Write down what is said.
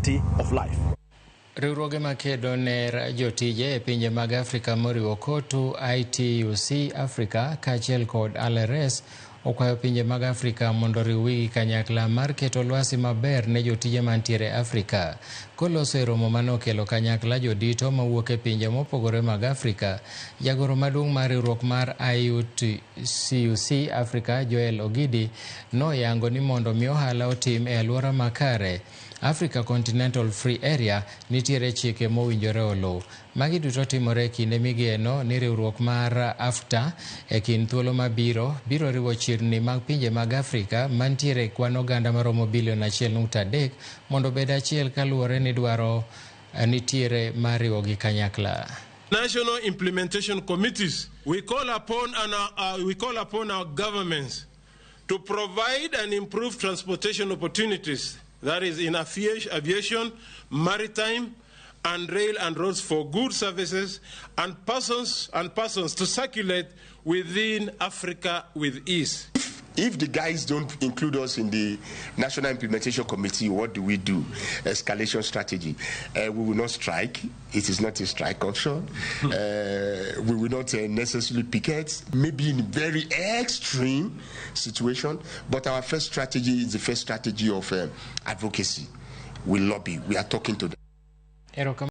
sanctity of life. Riwruoge makedo ne jotije e pinje mag Afrika moriwo COTU, ITUC Africa kaachiel kod ALRS okwayo pinje mag Afrika mondo oriw wigi kanyakla mar keto lwasi maber ne jotije mantiere Afrika. Koloso e romo mane okelo kanyakla jodito mawuok e pinje mopogore mag Afrika, jagoro maduong' mar riwruok mar IUTCUC Africa Joel Ogidi noyango ni mondo mi ohala otim e alwora makare, Africa Continental Free Area nitiere chike mowinjore oluw. Magi duto timore e kinde migeno ni riwruok mar AfCFTA e kind thuolo mabiro biro riwo chirni mag pinje mag Afrika mantiere e kwan oganda maromo bilion 1.3 mondo obed achiel kaluwore ni dwaro nitiere mar riwogi kanyakla. National Implementation Committees, we call upon our governments to provide and improve transportation opportunities, that is in aviation, maritime, and rail and roads for goods, services, and persons to circulate within Africa with ease. If the guys don't include us in the National Implementation Committee, what do we do? Escalation strategy. We will not strike. It is not a strike option. We will not necessarily picket, maybe in very extreme situation. But our first strategy is the first strategy of advocacy. We lobby. We are talking to them. Erokamano.